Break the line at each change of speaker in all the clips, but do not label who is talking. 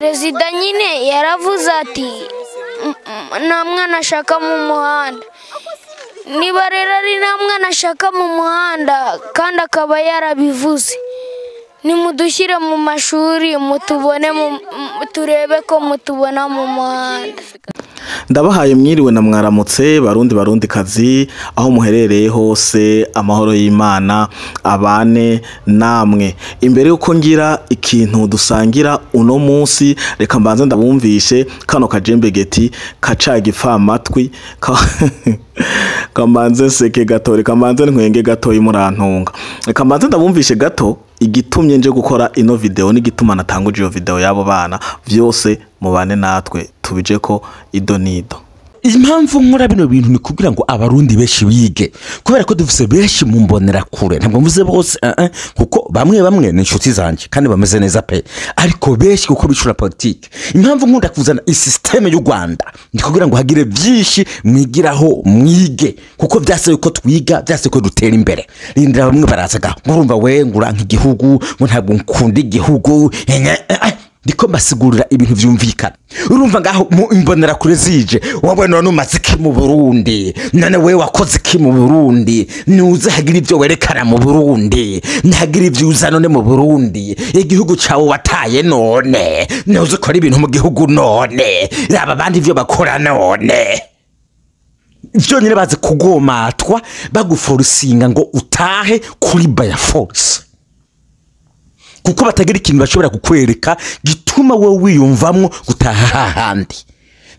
Perezida nyine yaravuze ati nta mwana ashaka mu muhanda. Niba rero ari nta mwana ashaka mu muhanda kandi akaba yarabivuze, nimudushyire mu mashuri mutubone, turebe ko mutubona mu muhanda.
Ndabahaye mwiriwe na mwaramutse, Barundi, Barundi kazi, aho muherereye hose, amahoro y'Imana abane namwe. Imbere yuko ngira ikintu dusangira uno munsi, reka mbanze ndabumvishe kano kajembegeti kaca igipfamatwi. Kambanze nseke gato, reka mbanze ntwenge gato, murantunga. Reka mbanze ndabumvishe gato igitumye nje gukora ino video n'igituma natanguje iyo video y'abo bana. Vyose mubane natwe tubije ko ido nido.
Impamvu nkora bino bintu ni kugira ngo Abarundi benshi bige, kubera ko dufise benshi mu mbonera kure. Ntabwo mvuze bose, kuko bamwe bamwe ni inshuti zanje kandi bameze neza pe, ariko benshi kuko bicura politike. Impamvu nkunda kuzana isystème y'u Rwanda ni kugira ngo hagire byinshi mwigiraho, mwige, kuko vyase yuko twiga, vyase ko dutera imbere. Rindira, bamwe barazaga, murumva we ngura nk'igihugu, ngo ntabwo nkunda igihugu. Ndiko mbasigurira ibintu vyumvikana. Urumva ngaho mu imbonera kure zije: "Wowe none umaze iki mu Burundi? None we wakoze iki mu Burundi? Nuze hagira ibyo werekana mu Burundi, ntagira ibyo uza none mu Burundi. Igihugu cawe wataye, none nuze ukora ibintu mu gihugu. None raba abandi ivyo bakora." None vyonyine bazi kugomatwa, baguforusinga ngo utahe kuri by force, kuko batagira ikintu bashobora kukwereka gituma wowe wiyumvamwo gutaha hahandi.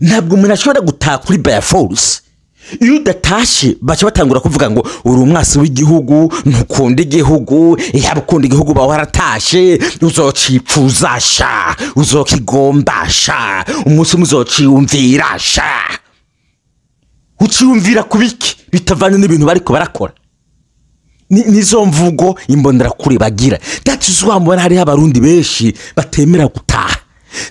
Ntabwo umuntu ashobora gutaha kuri by force. Iyo udatashe baca batangura kuvuga ngo uri umwasi w'igihugu, ntukunda igihugu, yaba ukunda igihugu ba waratashe, uzocipfuza sha, uzokigomba sha, umunsi umwe uzociyumvira sha. Uciyumvira ku biki bitavanye n'ibintu bariko barakora? Nizo mvugo imbonerakure bagira. That is why mbona hariho Abarundi benshi batemera gutaha.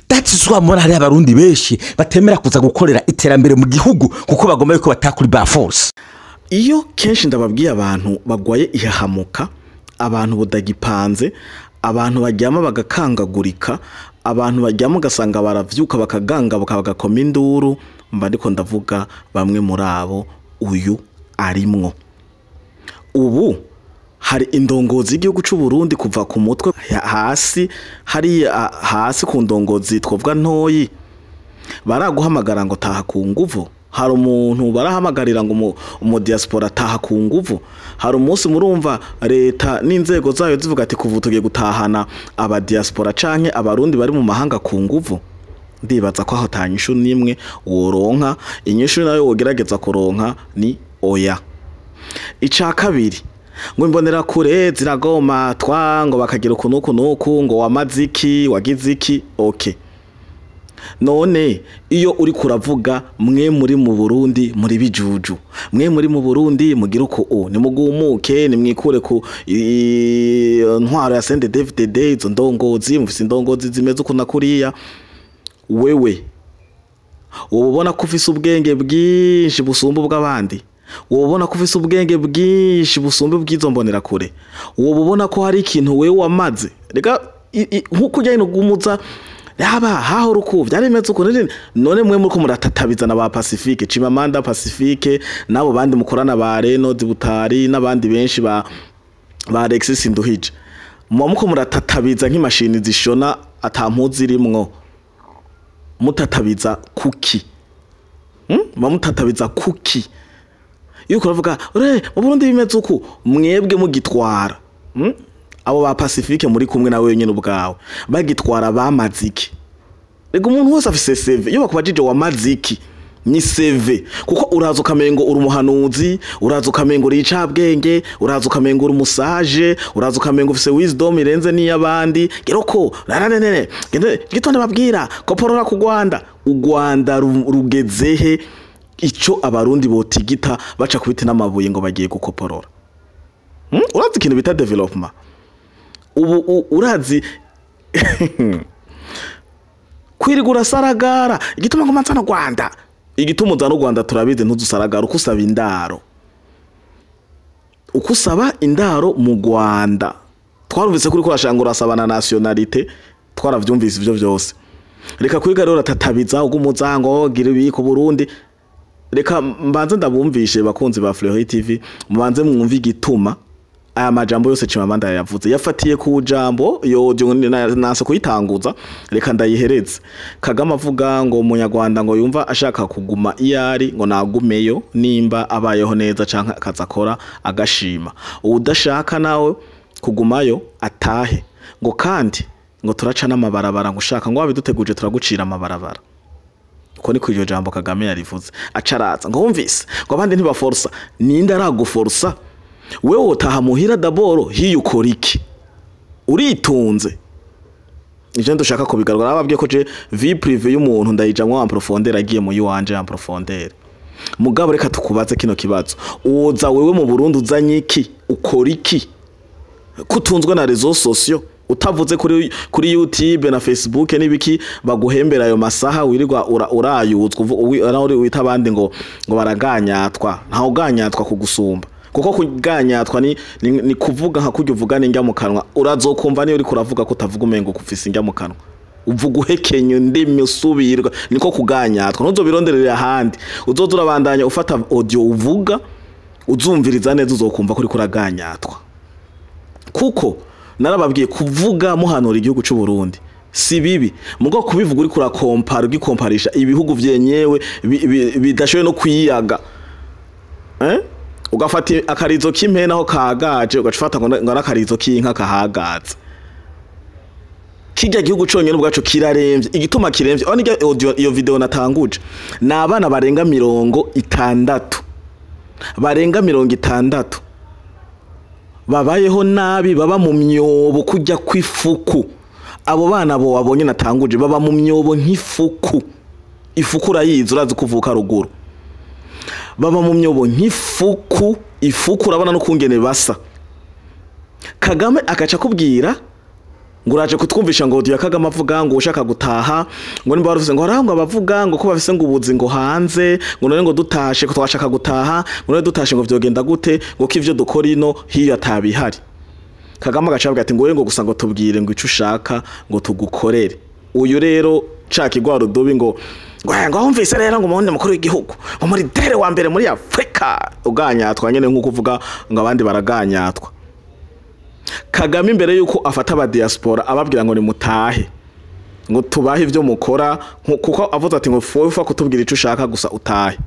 That is why mbona hariho Abarundi benshi batemera kuza gukorera iterambere mu gihugu, kuko bagomba yuko bataha kuri by force.
Iyo kenshi ndababwiye, abantu bagwaye ihahamuka, abantu budagipanze, abantu baryama bagakangagurika, abantu baryama ugasanga baravyuka bakagangabuka, bagakoma induru, mba ndiko ndavuga bamwe muri abo. Uyu arimwo. Ubu hari indongozi y'igihugu c'u Burundi, kuva ku mutwe hasi hariya hasi ku ndongozi twovuga ntoyi, baraguhamagara ngo taha ku nguvu? Hari umuntu barahamagarira ngo umu diaspora taha ku nguvu? Hari umunsi murumva leta n'inzego zayo zivuga ati kuva tugiye gutahana aba diaspora canke Abarundi bari mu mahanga ku nguvu? Ndibaza ko aho tanyishu nimwe woronka. Inyishu nayo wogerageza kuronka ni oya. Ica kabiri, ngo imbonera kure ziragomatwa, ngo bakagira uku nuku nuku, ngo wamaze iki, wagize iki. Okay, none iyo uri kuravuga mwe muri mu Burundi muri bijuju, mwe muri mu Burundi mugira uko o nimugumuke, nimwikure ku ntwaro ya CNDD-FDD, izo ndongozi mufise, indongozi zimeze uku na kuriya, wewe wowe ubona ko ufise ubwenge bwinshi busumba ubw'abandi? Wowe ubona ko ufise ubwenge bwinshi busumba ubw'izo mbonerakure? Wowe ubona ko hari ikintu wewe wamaze? Reka nkuko ujyanye gumuza yaba hahora uku byari bimeze uku none mwe muriko muratatabiza na ba Pacifique Chimamanda, Pacifique n'abo bandi mukorana, ba Reno Butari n'abandi benshi, ba Alexis Nduhije, muba muko muratatabiza nk'imashini zishona ata mpuzu irimwo. Mutatabiza kuki? Muba mutatabiza kuki? Iyo uriko uravuga ure mu Burundi bimeze uku, mwebwe mugitwara, Abo ba Pacifique muri kumwe nawe wenyine ubwawe bagitwara bamaze iki? Rega umuntu wese afise CV. Iyo bakubajije wamaze iki, ni CV, kuko uraza ukamengo uri umuhanuzi, uraza ukamengo uri icabwenge, uraza ukamengo uri umusaje, uraza ukamengo ufise wisdom irenze n'iy'abandi. Geroko raranene gitondo babwira koporora ku Rwanda. U Rwanda rugezehe ico Abarundi botigita baca kubiti n'amabuye ngo bagiye gukoporora? Urazi ikintu bita development ubu? Urazi kwirigura urasaragara igituma ngo manzana Rwanda? Igituma uzana u Rwanda turabizi. Ntuzusaragara uko usaba indaro, uko usaba indaro mu Rwanda. Twarumvise kuri ko urashanga urasaba na nationalité, twaravyumvise ivyo vyose. Reka kwiga rero tatabiza ugumuzango gira ibi ku Burundi. Reka mbanze ndabumvishe bakunzi ba Fleury TV, mubanze mwumve igituma aya majambo yose Chimamanda yavuze. Yafatiye ku jambo yo nase kuyitanguza, reka ndayihereze. Kagame avuga ngo umunyarwanda ngo yumva ashaka kuguma iyari ngo nagumeyo nimba abayeho neza canke akazakora agashima, udashaka nawe kugumayo atahe, ngo kandi ngo turaca n'amabarabara, ngo ushaka ngo wabiduteguje turagucira amabarabara. Uko niko iryo jambo Kagame yarivuze. Acaraza ngo wumvise ngo abandi ntibaforsa, ninde araguforsa? Wewe utaha muhira daboro hiyo ukora iki? Uritunze. Ivyo ndushaka kubigarura, ababwiye ko je vie privée y'umuntu ndayijamwo en profondeur, agiye mu yiwanje en profondeur. Mugabo reka tukubaze kino kibazo, uza wewe mu Burundi uzanye iki? Ukora iki? Kutunzwe na réseaux sociaux, utavuze kuri YouTube na Facebook n'ibiki baguhembera ayo masaha wirirwa urayuzwa uri wita abandi ngo baraganyatwa. Nta uganyatwa kugusumba, kuko kuganyatwa ni kuvuga nka kurya uvuga n'indya mu kanwa. Urazokumva niyo uriko uravuga ko utavuga umengo kufise indya mu kanwa, uvuga uhekenye indimi usubirwa, niko kuganyatwa. Ntuzobironderera ahandi, uzoza urabandanya ufata audio uvuga uzumviriza neza, uzokumva ko uriko uraganyatwa. Kuko narababwiye kuvuga muhanura igihugu c'u Burundi si bibi, mugo kubivuga uriko urakompara, ugikomparisha ibihugu vyenyewe bidashoboye no kwiyaga, ugafata akarizo k'impene aho kagaje ugacufata ngo n'akarizo k'inka kahagaze. Kijya gihugu conyene ubwaco kiraremvye. Igituma kiremvye aho nirya audio, iyo video natanguje, ni abana barenga 60, barenga 60 babayeho nabi, baba mu myobo kujya kwifuku. Abo bana bo wabonye natanguje baba mu myobo nk'ifuku. Ifuku urayizi, urazi kuvuka ruguru. Baba mu myobo nk'ifuku, ifuku urabona no kungene basa. Kagame akaca kubwira ngo uraje kutwumvisha ngo audio ya Kagame avuga ngo ushaka gutaha, ngo nimba baruvuze ngo ngo abavuga ngo ko bafise ngo ubuzi ngo hanze, ngo none ngo dutashe ko twashaka gutaha, ngo none dutashe ngo vyogenda gute, ngo ko ivyo dukora ino hiyo atabihari. Kagame agaca avuga ati ngo ngo gusa ngo tubwire ngo ico ushaka ngo tugukorere. Uyu rero ca kigwa rudubi ngo wumvise rero ngo umundi mukuru w'igihugu ngo muri dere wa mbere muri Afrika uganyatwa nyene nkuko uvuga ngo abandi baraganyatwa. Kagame imbere yuko afata aba diaspora ababwira ngo ni mutahe, ngo tubahe ivyo mukora, kuko avuze ati ngo ufa kutubwira ico ushaka gusa utahe.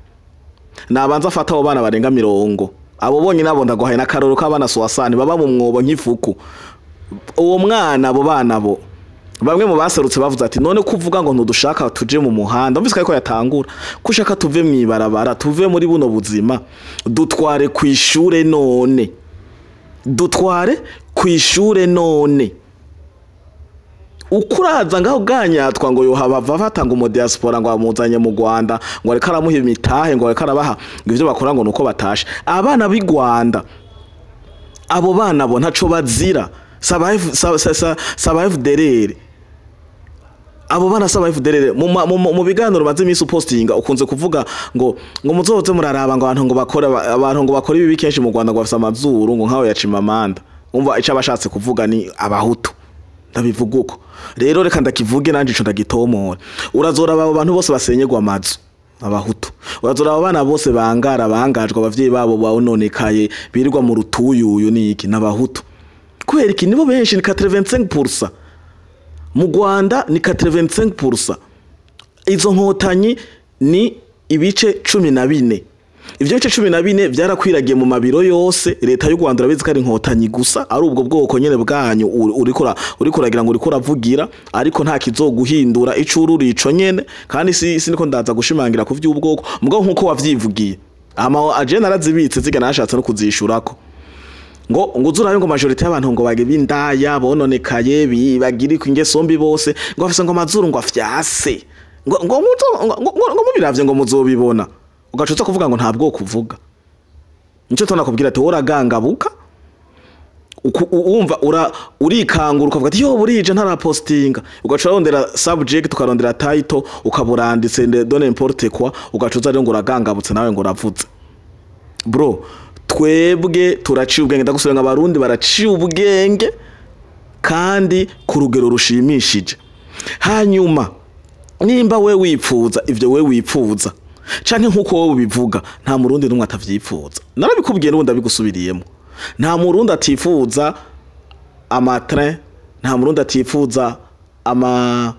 Nabanza afata abo bana barenga 40, abo bonye nabo ndaguhaye n'akaroro k'abana soasani baba mu mwobo nk'ifuku. Uwo mwana abo bana bo bamwe mu baserutse bavuze ati none kuvuga ngo ntudushaka tuje mu muhanda, umvise ko yatangura kushaka tuve mwibarabara, tuve muri buno buzima, dutware kwishure none, dutware kwishure none. Ukuraza ngaho ganyatwa ngo yohaba batanga mu diaspora ngo amuzanye mu Rwanda, ngo ariko aramuha imitahe, ngo ariko arabaha ngo ivyo bakora ngo nuko batashe. Abana b'i Rwanda abo bana bo ntaco bazira, saba FDLR. Abo bana saba FDLR mu biganiro maze imisi postinga ukunze kuvuga ngo muzoze muraraba ngo abantu ngo bakora, abantu ngo bakora ibi kenshi mu Rwanda ngo bafise amazuru ngo nkaho ya Chimamanda. Umva ico abashatse kuvuga ni abahutu. Ndabivuga uko rero, reka ndakivuge nanje ico ndagitomora. Urazora abo bantu bose basenyegwa amazu abahutu, urazora abo bana bose bangara bangajwe abavyeyi babo bononekaye birirwa mu rutuyuyu niki n'abahutu. Kubera iki nibo benshi, ni 85% mu Rwanda, ni 85%. Izo nkotanyi ni ibice 14. Ivyo bice 14 byarakwiragiye mu mabiro yose. Leta y'u Rwanda urabizi ko ari inkotanyi gusa, ari ubwo bwoko nyene bwanyu uriko uragira ngo uriko uravugira, ariko nta kizoguhindura icururi ico nyene. Kandi si niko ndaza gushimangira ku vy'ubwoko, mugabo nkuko wavyivugiye ama aje narazibitse ziga nashatse no kuzishurako. Ngo uzurayo ngo majorité y'abantu ngo bage bindaya bononekaye bagira ingeso mbi bose, ngo bafise ngo amazuru ngo afyase, ngo mubiravye ngo muzobibona. Ugacuza kuvuga ngo nta bwoko uvuga. Nico tonakubwira ati uragangabuka, umva urikangura ukavuga ati yo burije ntarapostinga, ugaca urondera subject ukarondera title ukaburanditse de n'importe quoi, ugacuza rero ngo uragangabutse nawe ngo uravuze. Bro, twebwe turaciye ubwenge, ndagusubira ngo abarundi baraciye ubwenge kandi ku rugero rushimishije. Hanyuma Nimba we wipfuza ivyo, we wipfuza canke nkuko wowe ubivuga, nta Murundi n'umwe atavyifuza. Narabikubwiye, n'ubundi ndabigusubiriyemo. Nta Murundi atifuza ama train, nta Murundi atifuza ama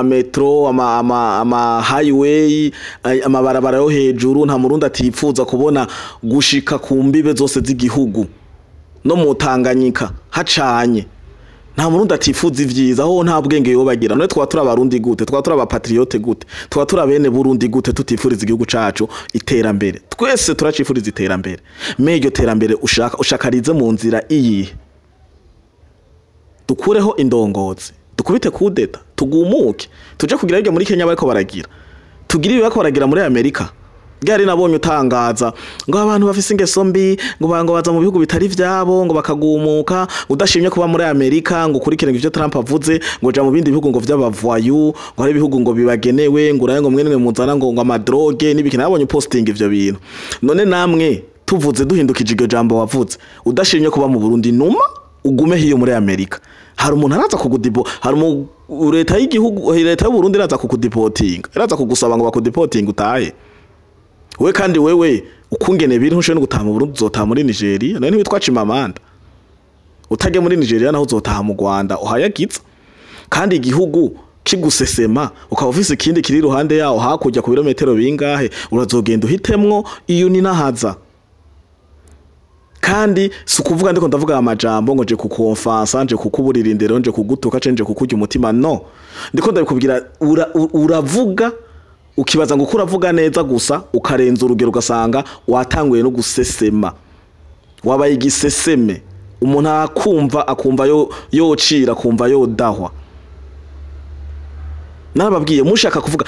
métro, ama highway, amabarabara yo hejuru. Nta Murundi atifuza kubona gushika ku mbibe zose z'igihugu no mu Tanganyika hacanye. Nta Murundi atifuza ivyiza. Aho nta bwenge yobagira. None twaba turi Abarundi gute? Twaba turi abapatriote gute? Twaba turi abene Burundi gute tutifuriza igihugu cacu iterambere? Twese turacifuriza iterambere. Mais iryo terambere ushaka, ushakarize mu nzira iyihe? Dukureho indongozi, dukubite kudeta, tugumuke, tuje kugira hirya muri Kenya bariko baragira, tugire ibi bariko baragira muri Amerika. Ryari nabonye utangaza ngo abantu bafise ingeso mbi, ngo baza mu bihugu bitari vyabo, ngo bakagumuka. Udashimye kuba muri Amerika, ngo ukurikire ivyo Trump avuze, ngo ja mu bindi bihugu, ngo vy'aba voyous, ngo hari ibihugu ngo bibagenewe, ngo uraye ngo mwene muzana ngo ama drogue n'ibiki. Nabonye posting ivyo bintu. None namwe tuvuze, duhindukije iryo jambo wavuze, udashimye kuba mu Burundi, numa ugume hiyo muri Amerika, hari umuntu araza kugudipo? Hari umu leta y'igihugu, leta y'u Burundi iraza kukudipotinga, iraza kugusaba ngo bakudipotinga utahe? We kandi wewe ukungene biri, ntushobora no gutaha mu Burundi, uzotaha muri Nigeria. None ntiwitwa Chimamanda? Utage muri Nigeria naho uzotaha mu Rwanda uhayagiza. Kandi igihugu kigusesema, ukaba ufise ikindi kiri iruhande yawo hakurya ku birometero bingahe, urazogenda uhitemwo iyo ni nahaza. Kandi si ukuvuga ndiko ndavuga amajambo ngo nje kukonfansa, nje kukuburira indero, nje kugutuka, nje kukurya umutima. No, ndiko ndabikubwira. Uravuga ukibaza ngo uko uravuga neza gusa, ukarenza urugero, ugasanga watanguye no gusesema, wabaye igiseseme. Umuntu akumva, akumva yo yocira, akumva yodahwa. Narababwiye, mushaka kuvuga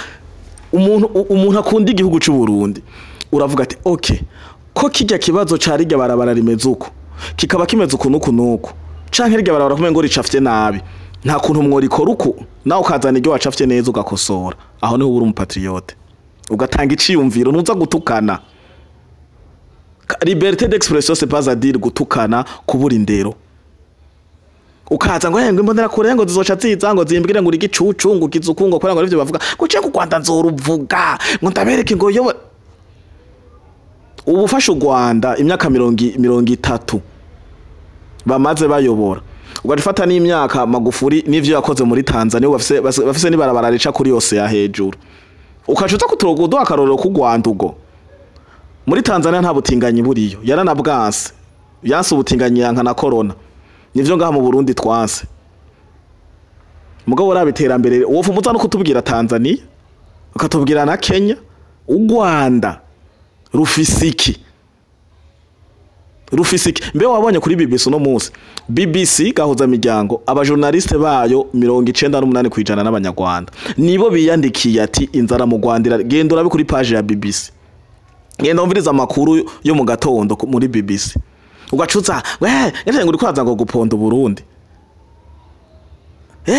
umuntu akunda igihugu cy'u Burundi, uravuga ati: "Okay, ko kijya kibazo cari rirya barabara rimeze uko, kikaba kimeze uku nuku nuku, canke rirya barabara kumwe ngo ricafye nabi, nta kuntu mworikora uku?" Nawe ukazana iryo wacafye neza, ugakosora. Aho niho uri umupatriote, ugatanga iciyumviro, ntuza gutukana. Liberté d'expression, c'est pas à dire gutukana, kubura indero. Ukaza ngo ngo imbonera kure ngo zizoca ziza ngo zimbwire ngo uri gicucu, ngo ugize uku, ngo kubera ngo arivyo bavuga, ngo uciye ku Rwanda nzoruvuga, ngo ndabereke, ngo yo ubu ufashe u Rwanda imyaka 30 bamaze bayobora, ugaca ufata n'imyaka Magufuri n'ivyo yakoze muri Tanzania, bafise n'ibarabara rica kuri yose ya hejuru, ukaca uza kuturoga uduha akarorero k'u Rwanda. Ubwo muri Tanzania nta butinganyi buriyo, yaranabwanse, yanse ubutinganyi, yanka na corona. Nivyo ngaha mu Burundi twanse. Mugabo uraba iterambere, wowe umuza no kutubwira Tanzania, ukatubwira na Kenya. U Rwanda rufise iki? Rufise iki? Mbe wabonye kuri BBC uno munsi? BBC gahuza miryango, abajournaliste bayo 98% n'Abanyarwanda. Nibo biyandikiye ati inzara mu Rwanda. Genda urabe kuri page ya BBC, genda umviriza amakuru yo mu gatondo muri BBC. Ugacuza we ngo uri kwaza ngo guponda Burundi.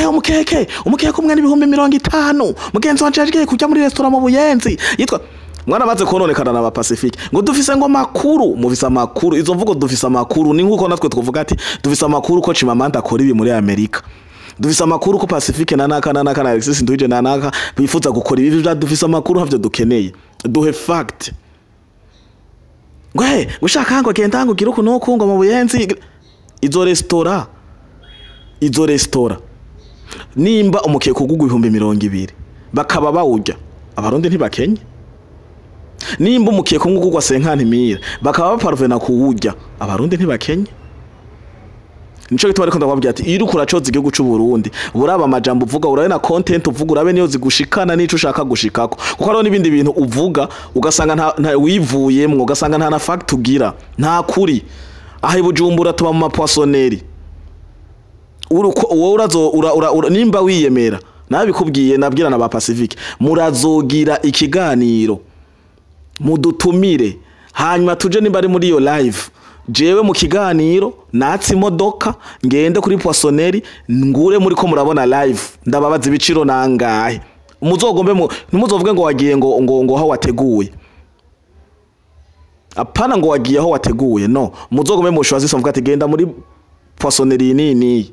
Umukeke umwe n'50,000. Mugenzi wanje yagiye kujya muri restaurant mu Buyenzi yitwa mwana baze kononekana na ba Pacifique, ngo dufise ngo makuru, mufise amakuru. Izo mvugo dufise amakuru ni nkuko natwe twovuga ati dufise amakuru ko Chimamanda akora ibi muri Amerika, dufise amakuru ko Pacifique na naka na naka na Alexis Nduhije na naka bifuza gukora ibi. Bya dufise amakuru havyo dukeneye, duhe fact. Ngo he gushaka ngo genda ngo ugire uku nuku ngo mu Buyenzi. Izo restaurant nimba umukeka ugugwa 20,000 bakaba bawurya, Abarundi ntibakenye. Nimba umukeka umwe ugugwa 50,000 bakaba baparvena kuwurya, Abarundi ntibakenye. Nico gituma ariko ndababwira ati iyo uriko uracoza igihugu c'u Burundi, uraba amajambo uvuga, urabe na content uvuga, urabe niyo zigushikana n'ico ushaka gushikako, kuko hariho n'ibindi bintu uvuga ugasanga nta wivuyemwo, ugasanga nta na fact ugira, nta kuri. Aha i Bujumbura tuba mu ma poissonnerie. Uruko wowe urazo ura, ura, ura, nimba wiyemera, nabikubwiye, nabwira na ba Pacifique, murazogira ikiganiro mudutumire, hanyuma tuje nimba ari muri iyo live, jewe mu kiganiro natse imodoka, ngende kuri poissonnerie, ngure muri ko murabona live, ndababaza ibiciro nangahe. Muzogombe mu ntimuzovuge ngo wagiye ngo aho wateguye. Apana ngo wagiye aho wateguye. No muzogombe mushwazi, mvuga ati genda muri poissonnerie nini.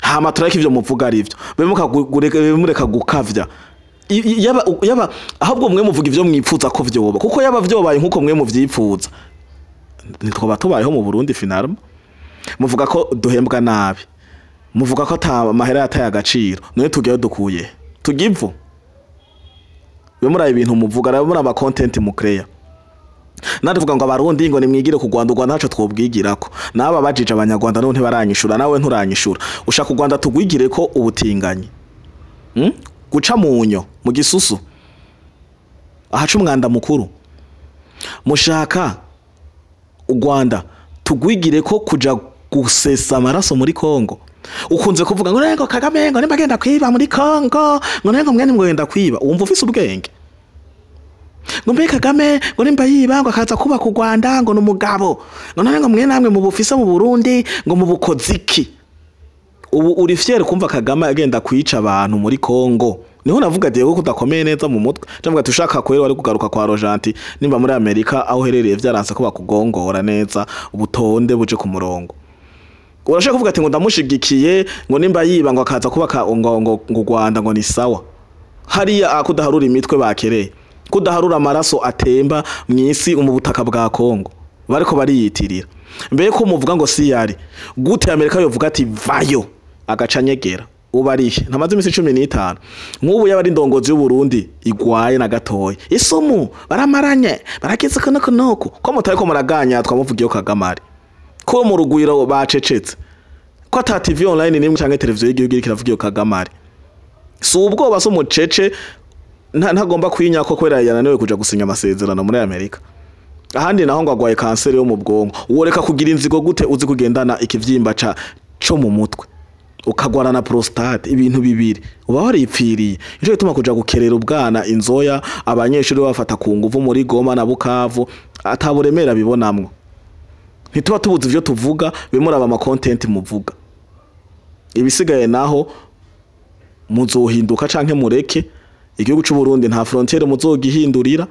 Hama turareka ivyo muvuga ari ivyo, bemureka gukavya. Yaba ahubwo mwe muvuga ivyo mwipfuza ko vyoba, kuko yaba vyobaye nkuko mwe muvyipfuza ntitwoba tubayeho mu Burundi. Finalement muvuga ko duhembwa nabi, muvuga ko ata mahera yataye agaciro, none tugiyeyo dukuye tugivu? Bemura ibintu muvuga rero muri ama content mucreya. Narivuga ngo abarundi ngo nimwigire ku Rwanda, u Rwanda ntaco twobwigirako. Naba bajije abanyarwanda none ntibaranyishura, nawe nturanyishura. Ushaka u Rwanda tugwigire ko ubutinganyi, Guca munyo mu gisusu ahaca umwanda mukuru. Mushaka u Rwanda tugwigire ko kuja gusesa amaraso muri Kongo. Ukunze kuvuga ngo ngo Kagame ngo nimba agenda kwiba muri Kongo, ngo ngo mwene ngo yenda kwiba, wumva ufise ubwenge? Ngo mbe Kagame ngo nimba yiba ngo akaza kuba ku Rwanda ngo numugabo, ngo none ngo mwe namwe mu bufise mu Burundi ngo mu bukoziki? Ubu uri fier kumva Kagame agenda kwica abantu muri Kongo? Niho navuga ati ko kudakomeye neza mu mutwe. Cyangwa ati ushaka kwera wari kugaruka kwa Rojanti, nimba muri Amerika aho uherereye vyaranse ko bakugongora neza ubutonde buje ku murongo. Urashaka kuvuga ati ngo ndamushigikiye, ngo nimba yiba ngo akaza kubaka ngo Rwanda ngo ni sawa. Hariya akudaharura imitwe bakereye, kudaharura amaraso atemba mwisi mu butaka bwa Kongo bariko bariyitirira. Mbe ko muvuga ngo si yari gute Amerika yovuga ati vayo agacanyegera ubarihe ntamaze imisi 15 nk'ubu yaba ari indongozi y'u Burundi igwaye na gatoya isumu baramaranye barakize kanoko noko ko mutariko muraganya twamuvugiye Kagame ko mu rugwiro bacecetse ko ata TV online nimwe canke televiziyo y'igihugu iriko iravuga iyo Kagame. Si ubwoba so mucece ntagomba kwinya ko kwera yananiwe kuja gusinya amasezerano muri Amerika. Ahandi naho ngo agwaye kanseri yo mu bwonko. Woreka kugira inzigo gute uzi kugendana ikivyimba ca co mu mutwe ukagwara na prostate, ibintu bibiri uba waripfiriye. Nico gituma kuja gukerera ubwana inzoya abanyeshuri bafata ku nguvu muri Goma na Bukavu ataburemera bibonamwo. Ntituba tubuze ivyo tuvuga, bimuraba ama content muvuga. Ibisigaye naho muzohinduka canke mureke. Igihugu c'u Burundi nta frontiere muzogihindurira.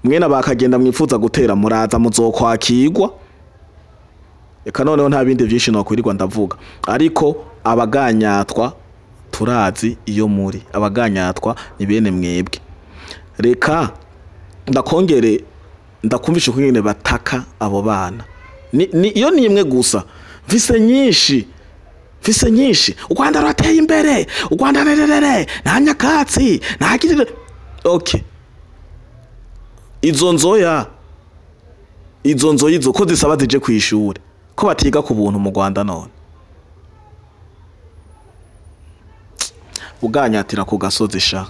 Mwene bakagenda mwifuza gutera muraza muzokwakirwa. Eka noneho nta bindi vyinshi nokwirirwa ndavuga, ariko abaganyatwa turazi iyo muri, abaganyatwa ni bene mwebwe. Reka ndakongere ndakumvisha ukungene bataka abo bana. Ni iyo ni imwe gusa, mfise nyinshi, mfise nyinshi. U Rwanda rurateye imbere, u Rwanda rererere nta nyakatsi nta kirere. Okay, izo nzoya izo nzoya izo ko zisaba zije kwishure ko batiga ku buntu mu Rwanda none uganyatira ku gasozi sha.